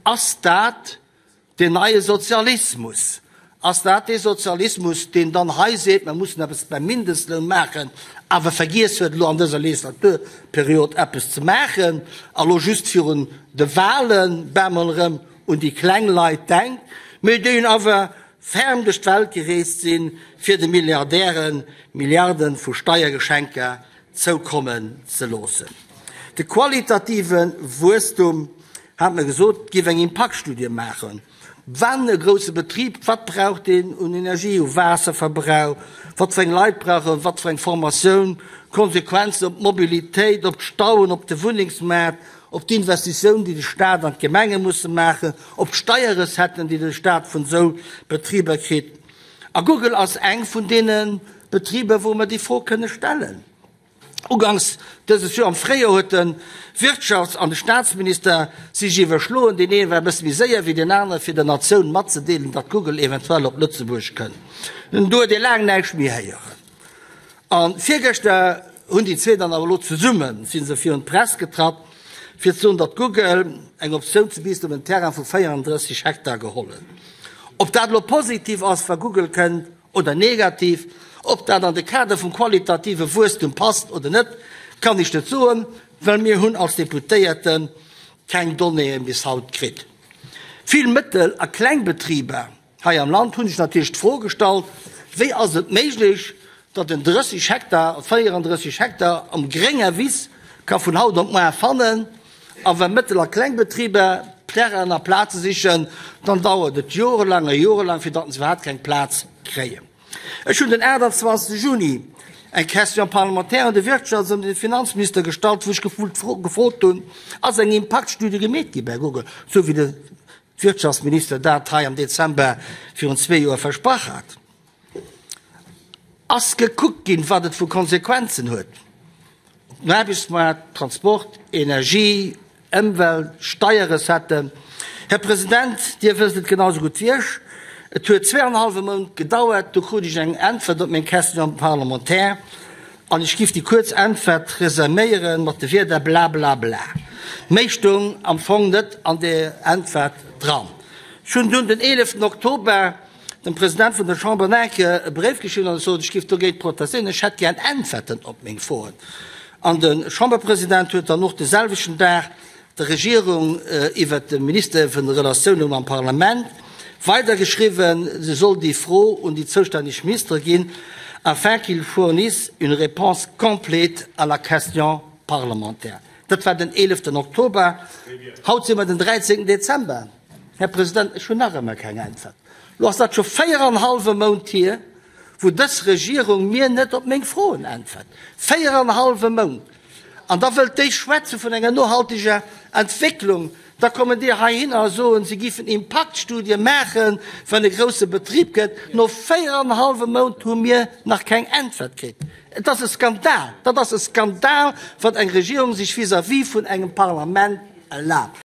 Ass dat deen neie Sozialismus? Ass dat dee Sozialismus, deen dann hei seet, mer mussen eppes beim Mindestloun maachen, awer vergiess huet, elo an dëser Legislaturperiod eppes ze maachen a lo just virun de Wahlen bemol erëm un déi kleng Leit denkt, mee deen awer ferm duerch d'Welt gereest sinn, fir de Milliardäre Milliarde vu Steiergeschenker zoukommen ze loossen. De qualitative Wuesstum, hat mer gesot, géif eng Impaktstudie maachen, wann e grousse Betrib, wat brauch deen un Energie, u Waasserverbrauch, wat fir eng Leit brauch en, wat fir eng Formatioun, Konsequenzen op d'Mobilitéit, op d'Stauen, op de Wunnengsmaart, op d'Investitioun, déi de Staat an d'Gemenge musse maachen, op d'Steierrecetten, déi de Staat vun esou Betriber kritt. A Google ass eng vun deene Betriber, wou mer déi Fro kënne stellen. Uganks dëses Joer am Fréijoer huet de Wirtschafts an de Staatsminister sech iwwerschloen, deen ee war e bësse méi séier wéi deen anere, fir der Natioun matzedeelen, datt Google eventuell op Lëtzebuerg kënn. Do huet ee laang näischt méi héieren. A virgëschter hunn déi zwee dann awer elo zesumme si se virun d'Press getratt, fir ze soen, datt Google eng Optioun zu Biissen op en Terrain vu 34 Hektar geholl huet. Ob dat elo positiv ass, wa Google kënnt, oder negativ, ob dat an de Kader vum qualitative Wuesstum passt oder net, kann ech net soen, well mir hunn als Deputéierte keng Donnéeë bis haut kritt. Vill Mëttel a Klengbetriber Hei am Land hunn ech natierlech d'Fro gestallt, Wéi ass et méiglech, datt en 30 Hektar, 34 Hektar am grénger Wiss ka vun haut op muar fannen, a wa Mëttel a Klengbetriber Terrainen a Plaze sichen, dann dauert et jorelang a jorelang, fir datt se iwwerhaapt keng Plaz kréien? Ech hunn den 28 Juni eng Question parlementaire un de Wirtschafts an de Finanzminister gestallt, wou ech gefrot hunn, Ass eng Impaktstudie gemeet gi bei Google, esou wéi de Wirtschaftsminister dat hei am Dezember virun zwee Joer versprach hat, ass gekuckt ginn, wat et vu Konsequenzen huet op den Aarbechtsmaart, Transport, Energie, Ëmwelt, Steierrecetten. Här President, Dir wësst et genau esou gutt wéi ech, et huet zweeanenhallwe Mount gedauert, du krut ech eng Äntwert op meng Question parlementaire. An ech giff déi kuerz Äntwert resuméiere mat de Wierder bla bla bla. Méi stoung am Fong net an där Äntwert dran. Ech hunn dunn den 11 Oktober dem President vun der Chamber nach eng Kéier e Bréif geschriwwen an ech sot, ech giff dogéint protestéieren, ech hätt gär Äntwerten op meng Froen. An de Chamberpresident huet dann och de selwechten Dag der Regierung iwwert de Minister vun de Relatioune mam Parlament weidergeschriwwen, se soll déi Fro un déi zoustänneg Ministere ginn, afin qu'ils fournissent une réponse complète à la question parlementaire. Dat war den 11 Oktober. Haut si mer den 13 Dezember. Här President, ech hunn nach ëmmer keng Äntwert. Lo ass dat scho véieranhallwe Mount hier, wou dës Regierung mir net op meng Froen äntwert. Véieranhallwe Mount! An da wëllt déi schwätze vun enger nohalteger Entwécklung. Da kommen déi heihinner a soen, se giffen Impaktstudie maachen, wann e grousse Betrib gëtt. No véieranhallwe Mount hu mir nach keng Äntwert kritt. Et ass e Skandal! Dat ass e Skandal, wat eng Regierung sech vis-à-vis vun engem Parlament erlaabt.